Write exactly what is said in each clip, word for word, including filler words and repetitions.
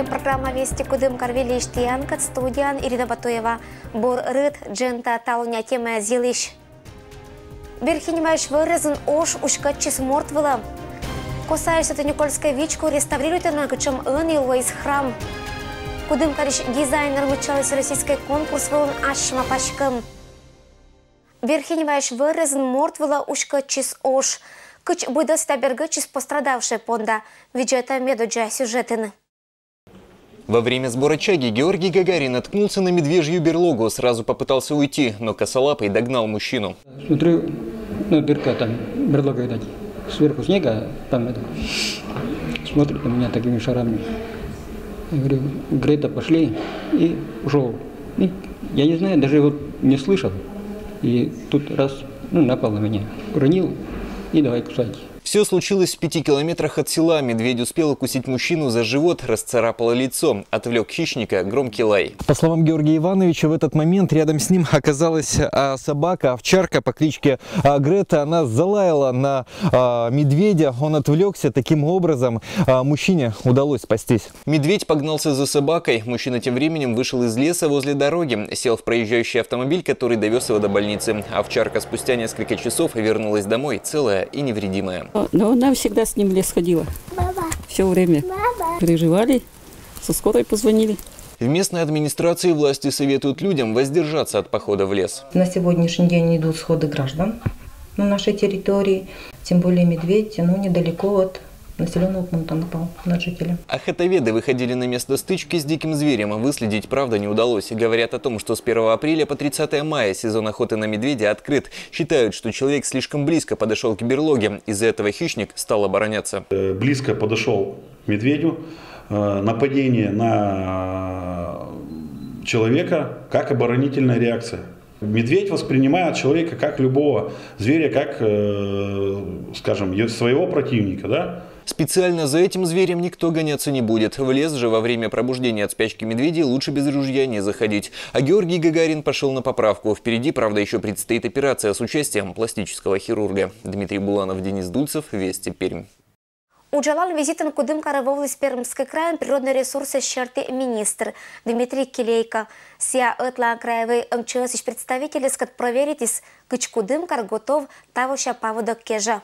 Программа «Вести Кудымкар» выльысь тіянкӧд, студияын Ирина Батуева. Бур рыт, дженьта талунъя темаяс йылысь. Верхинь Вайысь вӧрезын ош уськӧдчис морт вылӧ. Косаысь Свято-Никольскӧй вичко реставрируйтӧны, кутшӧм ӧні лоис храм. Кудымкарысь дизайнер мыччаліс российскӧй конкурс вылын ассьыма паськӧм. Верхинь Вайысь вӧрезын морт вылӧ уськӧдчис ош. Кыдз быдӧн сійӧ бергӧдчис пострадавшӧй понда, видзӧдӧй медводдза сюжетын. Во время сбора чаги Георгий Гагарин наткнулся на медвежью берлогу, сразу попытался уйти, но косолапый догнал мужчину. Смотрю, ну, дырка там, берлога, видать, сверху снега, там это, смотрит на меня такими шарами. Я говорю: «Грета, пошли», и ушел. И я не знаю, даже вот не слышал. И тут раз, ну, напал на меня, уронил, и давай кусать. Все случилось в пяти километрах от села. Медведь успел укусить мужчину за живот, расцарапало лицо. Отвлек хищника громкий лай. По словам Георгия Ивановича, в этот момент рядом с ним оказалась, а, собака, овчарка по кличке, а, Грета. Она залаяла на, а, медведя. Он отвлекся. Таким образом, а, мужчине удалось спастись. Медведь погнался за собакой. Мужчина тем временем вышел из леса возле дороги, сел в проезжающий автомобиль, который довез его до больницы. Овчарка спустя несколько часов вернулась домой, целая и невредимая. Но она всегда с ним в лес ходила. Все время. Переживали. Со скорой позвонили. В местной администрации власти советуют людям воздержаться от похода в лес. На сегодняшний день идут сходы граждан на нашей территории. Тем более медведь, ну, недалеко от населенного пункта напал на жителя. Охотоведы выходили на место стычки с диким зверем, а выследить, правда, не удалось. Говорят о том, что с первого апреля по тридцатое мая сезон охоты на медведя открыт. Считают, что человек слишком близко подошел к берлоге. Из-за этого хищник стал обороняться. Э, близко подошел к медведю. Э, нападение на человека как оборонительная реакция. Медведь воспринимает человека, как любого зверя, как, э, скажем, е-, своего противника, да? Специально за этим зверем никто гоняться не будет. В лес же во время пробуждения от спячки медведей лучше без ружья не заходить. А Георгий Гагарин пошел на поправку. Впереди, правда, еще предстоит операция с участием пластического хирурга. Дмитрий Буланов, Денис Дульцев, Вести Пермь. Уджалан визитӧн Кудымкарӧ вӧвліс Пермскӧй крайын природнӧй ресурсъяс серти министр Дмитрий Килейко. Сійӧ ӧтлаын краевӧй МЧС-ысь представительӧскӧд проверитіс, кыдз Кудымкар готов тавося паводок кежӧ.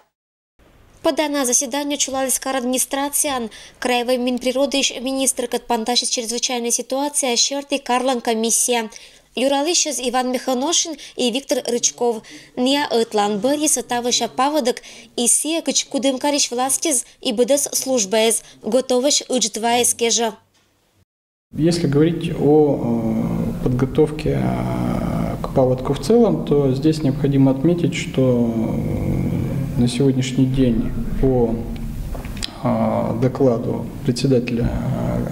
Пӧдана заседание чулаліс кар администрацияын. Краевӧй Минприродыысь министркӧд пантасис чрезвычайнӧй ситуация серти карлӧн комиссия. Юралысьяс Иван Мехоношин и Виктор Рычков. Найӧ ӧтлаын бӧрйисӧ тавося паводок, и сійӧ, кыдз Кудымкарысь властьяс и быдӧс службаяс готовӧсь ыджыд ваыс кежӧ. Если говорить о, э, подготовке, э, к паводку в целом, то здесь необходимо отметить, что, э, на сегодняшний день по, э, докладу председателя, э,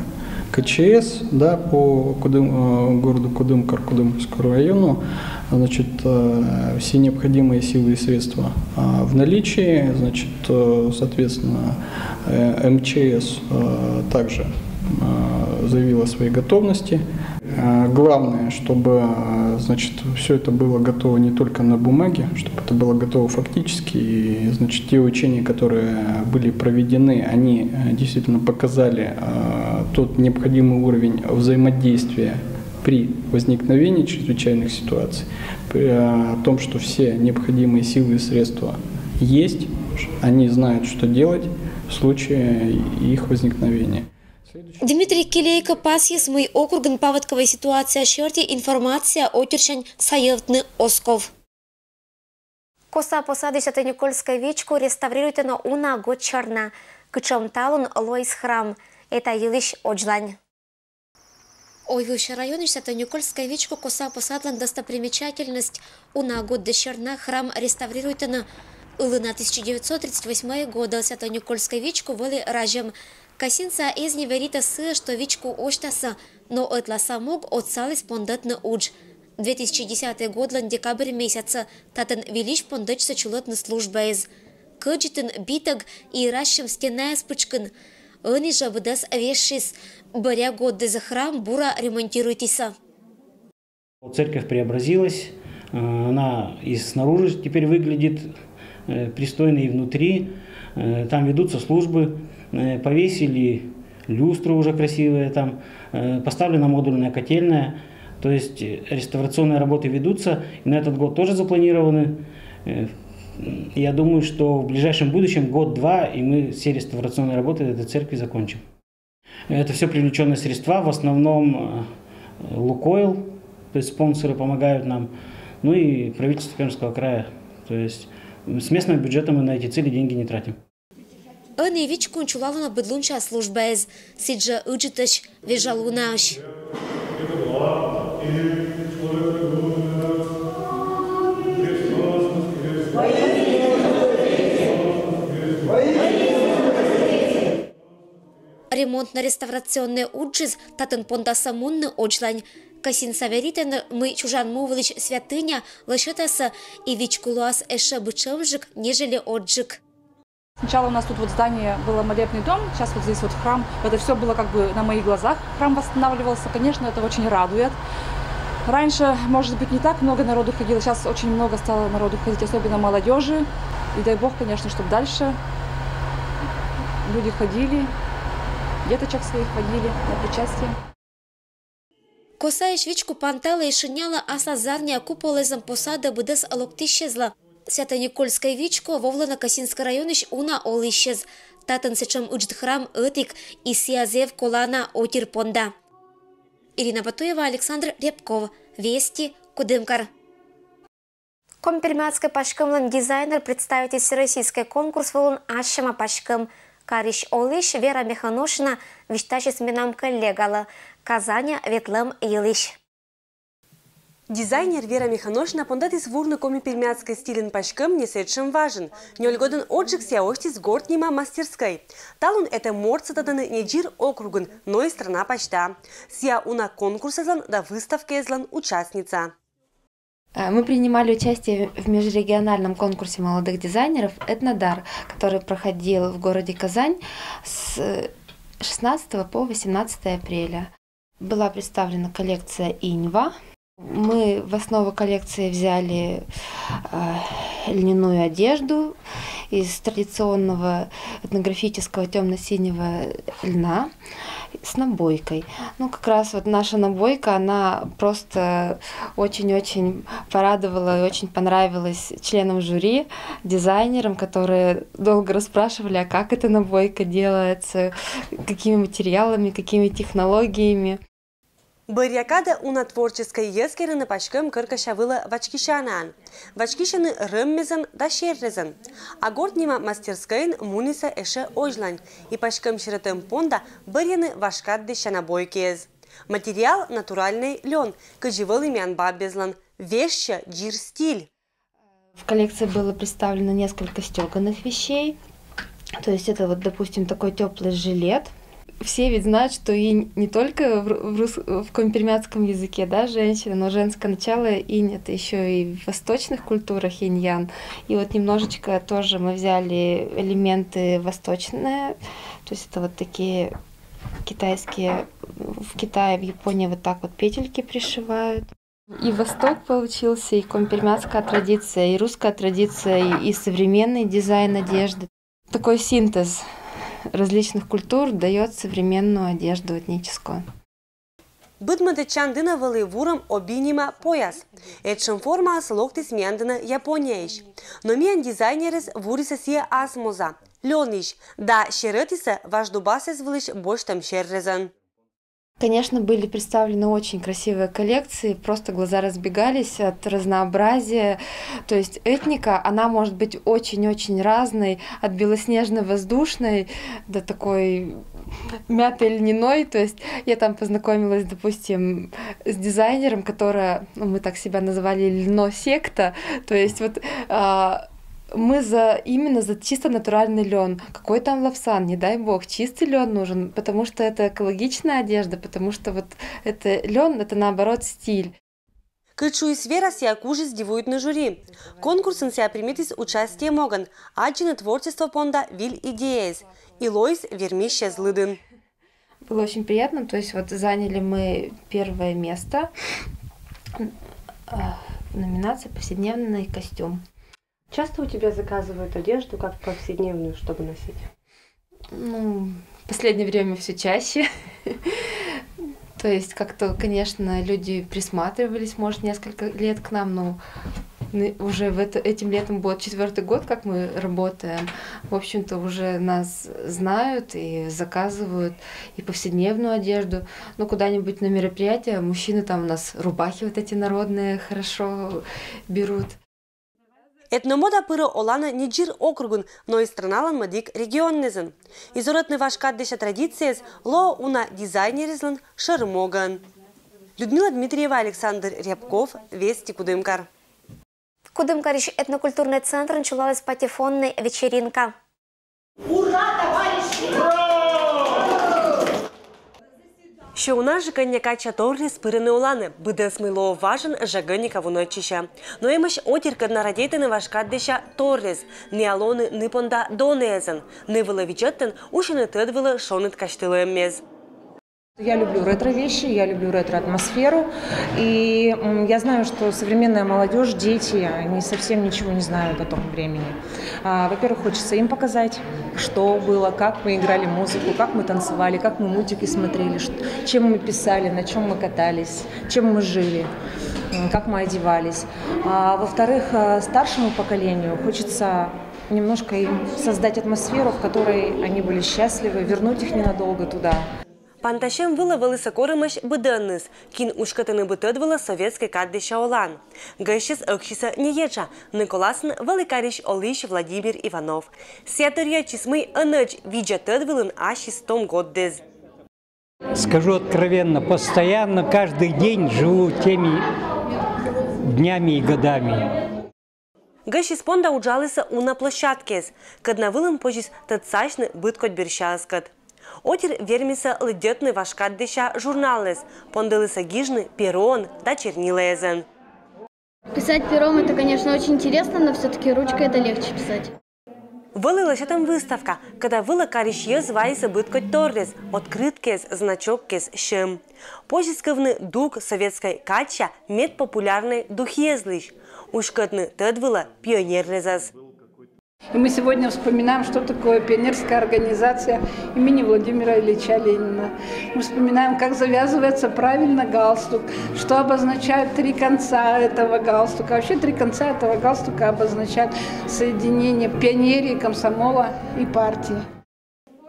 КЧС, да, по Кудым-, э, городу Кудымкар, Кудымкарскому району, значит, э, все необходимые силы и средства, э, в наличии, значит, э, соответственно, э, МЧС, э, также, э, заявила о своей готовности. Э, главное, чтобы, э, значит, все это было готово не только на бумаге, чтобы это было готово фактически, и, значит, те учения, которые были проведены, они, э, действительно показали, э, тот необходимый уровень взаимодействия при возникновении чрезвычайных ситуаций, при, э, о том, что все необходимые силы и средства есть, они знают, что делать в случае их возникновения. Дмитрий Килейко пасйис, мый округын паводковӧй ситуация серти информация отирсянь сайӧвтны оз ков. Коса посадысь Свято-Никольскӧй вичко реставрируйтӧны уна год сярна. Кутшӧм талун лоис храм, эта йылысь водзлань. Ойвывсья районысь Свято-Никольскӧй вичко коса посадлӧн достопримечательность. Уна год да сярна храм реставрируйтӧны. Ылын на тысяча девятьсот тридцать восьмӧй годӧ Свято-Никольскӧй вичко вӧлі разьӧм. Касинса эз ни веритӧ сыӧ, что вичко осьтасӧ, но ӧтлаын мог отсаліс пондӧтны удж. Две тысячи десятӧй годлӧн декабрь месяцӧ татӧн вильысь пондӧдчисӧ чулӧтны службаэз. Кӧдзыдын битӧг и разьсьӧм стенаяс пытшкын. Ӧні жӧ быдӧс вежсис. Бӧръя годдызы храм бура ремонтируйтісӧ. Церковь преобразилась, э, она и снаружи теперь выглядит, э, пристойно, и внутри. Э, там ведутся службы, э, повесили Люстры уже красивые, там э, поставлена модульная котельная. То есть э, реставрационные работы ведутся, и на этот год тоже запланированы. Э, Я думаю, что в ближайшем будущем, год-два, и мы все реставрационные работы этой церкви закончим. Это все привлеченные средства, в основном э, Лукойл, то есть спонсоры помогают нам, ну и правительство Пермского края. То есть с местного бюджета мы на эти цели деньги не тратим. Ӧні вичкоӧн чолалӧма быд лунся службаэз, сідзжӧ ыджытӧсь, вежа лунаӧсь. Ремонтно-реставрационнӧй уджыс татын пондас мунны одзлань. Кӧсйин савӧ ритӧны, мый чужан му вылысь святыня лӧсьӧдасӧ, и вичко лоас ещӧ бытшӧмджык, нежели одзджык. Сначала у нас тут вот здание было молебный дом, сейчас вот здесь вот храм. Это все было как бы на моих глазах, храм восстанавливался. Конечно, это очень радует. Раньше, может быть, не так много народу ходило, сейчас очень много стало народу ходить, особенно молодежи. И дай бог, конечно, чтобы дальше люди ходили, деточек своих водили на причастие. Косаысь вичко панталӧ и шынялӧ аслас зарниа куполэзлӧн посадӧ быдэс локтысьӧзлы. Свято-Никольскӧй вичко вӧвлӧны Косинскӧй районысь уна олысьӧс. Татын сэтшӧм ыджыд храм ӧтик, и сійӧ зэв колана отир понда. Ирина Батуева, Александр Рябков, Вести, Кудымкар. Коми-Пермяцкӧй паськӧмлӧн дизайнер представитіс всероссийскӧй конкурс вылын ассьӧма паськӧм. Карысь олысь Вера Мехоношина висьтасис менам коллегалы Казаня ветлӧм йылысь. Дизайнер Вера Мехоношина пондӧдіс вурны коми-пермяцкӧй стильын паськӧм не сэтшӧм важӧн. Нёль годӧн одзджык сійӧ ӧтчыд Горд нима мастерскӧй. Талун этӧ мортсӧ тӧдӧны не дзир округын, но и страна пасьта. Сійӧ уна конкурсъяслӧн да выставкаяслӧн участница. Э, мы принимали участие в межрегиональном конкурсе молодых дизайнеров «Этнодар», который проходил в городе Казань с шестнадцатого по восемнадцатое апреля. Была представлена коллекция «Иньва». Мы в основу коллекции взяли э, льняную одежду из традиционного этнографического темно-синего льна с набойкой. Ну, как раз вот наша набойка, она просто очень-очень порадовала и очень понравилась членам жюри, дизайнерам, которые долго расспрашивали, а как эта набойка делается, какими материалами, какими технологиями. Бӧръя кадӧ уна творческӧй йӧз керӧны паськӧм кӧркӧся вылӧ вачкисянаӧн. Вачкисьӧны рӧммезӧн да серрезӧн. А Горд нима мастерскӧйын мунісӧ ещӧ озьлань, и паськӧм серӧтӧм понда бӧрйӧны вашкаддысьяна набойкаӧс. Материал натуральнӧй лён, кыдзи вӧлі миян бабъяслӧн, вежсьӧ дзир стиль. В коллекции было представлено несколько стёганых вещей. То есть это вот, допустим, такой теплый жилет. Все ведь знают, что инь не только в, в, в коми-пермяцком языке, да, женщина, но женское начало инь — это еще и в восточных культурах инь-ян. И вот немножечко тоже мы взяли элементы восточные, то есть это вот такие китайские, в Китае, в Японии вот так вот петельки пришивают. И Восток получился, и коми-пермяцкая традиция, и русская традиция, и, и современный дизайн одежды. Такой синтез различных культур дает современную одежду этническую. Быдмӧдӧдчан дінӧ вӧлі вурӧм оби нима пояс. Этшӧм формаыс локтіс миян дінӧ Японияысь. Но миян дизайнерыс вурисӧ сійӧ ас моза, лёнысь, да серӧтісӧ важ дубасыс вылысь босьтӧм серрезӧн. Конечно, были представлены очень красивые коллекции, просто глаза разбегались от разнообразия. То есть этника, она может быть очень-очень разной, от белоснежно-воздушной до такой мятой льняной. То есть я там познакомилась, допустим, с дизайнером, которая, ну, мы так себя назвали, льно-секта. То есть вот а, мы за именно за чисто натуральный лен. Какой там лавсан, не дай бог, чистый лен нужен, потому что это экологичная одежда, потому что вот это лен, это наоборот стиль. Кыдз шуис Вера, сійӧ кужис дивуйтны жюри. Конкурсын сійӧ примитіс участие могӧн, аддзыны творчество понда виль идеяяс, и лоис вермисьӧз лыдын. Было очень приятно, то есть вот заняли мы первое место, номинация «Повседневный костюм». Часто у тебя заказывают одежду как повседневную, чтобы носить? Ну, Последнее время все чаще. То есть как-то, конечно, люди присматривались, может, несколько лет к нам, но ны- уже в это, этим летом будет четвертый год, как мы работаем. В общем-то, уже нас знают и заказывают и повседневную одежду. Ну, куда-нибудь на мероприятие мужчины там у нас рубахи вот эти народные хорошо берут. Этномода пырӧ оланӧ не дерт округын, но и страналӧн мӧдик регионнизын. Изорӧтны важ кад десян традициез лоӧ уна дизайнеръяслӧн шӧр могӧн. Людмила Дмитриева, Александр Рябков, Вести, Кудымкар. Кудымкарысь этнокультурнӧй центрын чулаліс патефоннӧй вечеринка. Ура, товарищи! Сё унаджык кӧня кадся торъяс пырӧны оланӧ, быдӧс, мый лоӧ важӧн, жӧ гӧника вунӧдчысьӧ. Но эмӧсь отир, кӧдна радейтӧны важ кад десян торъяс, ная лоӧны ны понда донъясӧн, ны вылӧ видзӧдтӧн усьӧны тӧд вылӧ шоныд казьтылӧмъяс. Я люблю ретро-вещи, я люблю ретро-атмосферу. И я знаю, что современная молодежь, дети, они совсем ничего не знают о том времени. Во-первых, хочется им показать, что было, как мы играли музыку, как мы танцевали, как мы мультики смотрели, чем мы писали, на чем мы катались, чем мы жили, как мы одевались. А во-вторых, старшему поколению хочется немножко им создать атмосферу, в которой они были счастливы, вернуть их ненадолго туда. Пантасьӧм вылӧ вӧлісӧ корӧмаӧсь быдӧнныс, кин уськӧдтӧны бы тӧд вылӧ советскӧй кад десян олан. Гӧсьтъяс ӧксисӧ не еджа, ны коласын вӧлі карысь олысь Владимир Иванов. Сійӧ торъясис, мый ӧнӧдз видзӧ тӧд вылын ассьыс том годдіс. Скажу откровенно, постоянно, каждый день живу теми днями и годами. Гӧсьтъяс понда уджалісӧ уна площадкаыс, кӧдна вылын позис тӧдсасьны быд кодь бӧрсяыскӧд. Отир вермисӧ лыддьӧдны важ кад десян журналъяс, пондылісӧ гижны пероӧн да чернилаясӧн. Писать пером — это, конечно, очень интересно, но все-таки ручкой это легче писать. Вӧлі лӧсьӧдӧм выставка, кӧда вылӧ карысь йӧз вайисӧ быд кодь торъяс, открыткаяс, значокъяс, сьӧм. Позис кывны дук советскӧй кадся медпопулярнӧй духиэзлысь, уськӧдны тӧд вылӧ пионеръясӧс. И мы сегодня вспоминаем, что такое пионерская организация имени Владимира Ильича Ленина. Мы вспоминаем, как завязывается правильно галстук, что обозначают три конца этого галстука. Вообще три конца этого галстука обозначают соединение пионерии, комсомола и партии.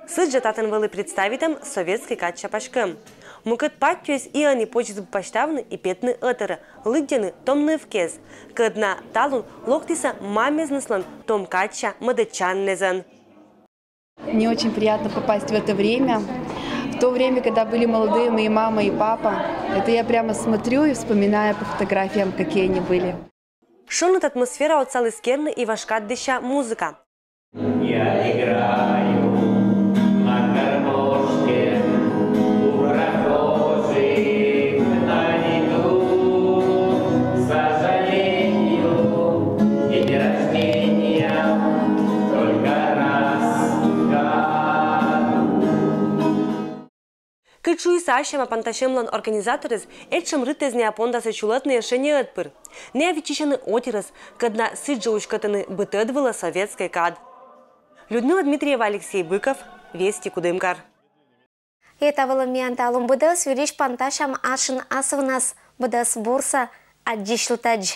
Сідзжӧ татӧн вӧлі представитӧм советскӧй кадся паськӧм. Мукӧд паськӧмъяс ӧні позис бы пасьтавны и петны ӧтарӧ, лыддьыны том нывкаӧс, кӧдна талун локтісӧ мамъясныслӧн том кадся мӧдӧдчанінъясӧн. Мне очень приятно попасть в это время, в то время, когда были молодые мои мама и папа. Это я прямо смотрю и вспоминаю по фотографиям, какие они были. Шоныд атмосфера отсаліс керны и важ кад десян музыка. Я играю на гармошке у прохожих на виду. К сожалению, день рождения только раз в году. Кыдз шуисӧ ассьӧма пантасьӧмлӧн организаторъяс, этшӧм рытӧ ная пондасӧ чулӧтны ещӧ неӧдпыр. Ная виччысьӧны отирӧс, кӧдна сідзжӧ уськӧдтӧны бытӧд вылӧ советскӧй кад. Людмила Дмитриева, Алексей Быков, Вести, Кудымкар. И та вылын миян талун быдӧс. Выльысь пантасям асшӧн асывнас. Быдӧс бурсӧ, аддзысьлытӧдз.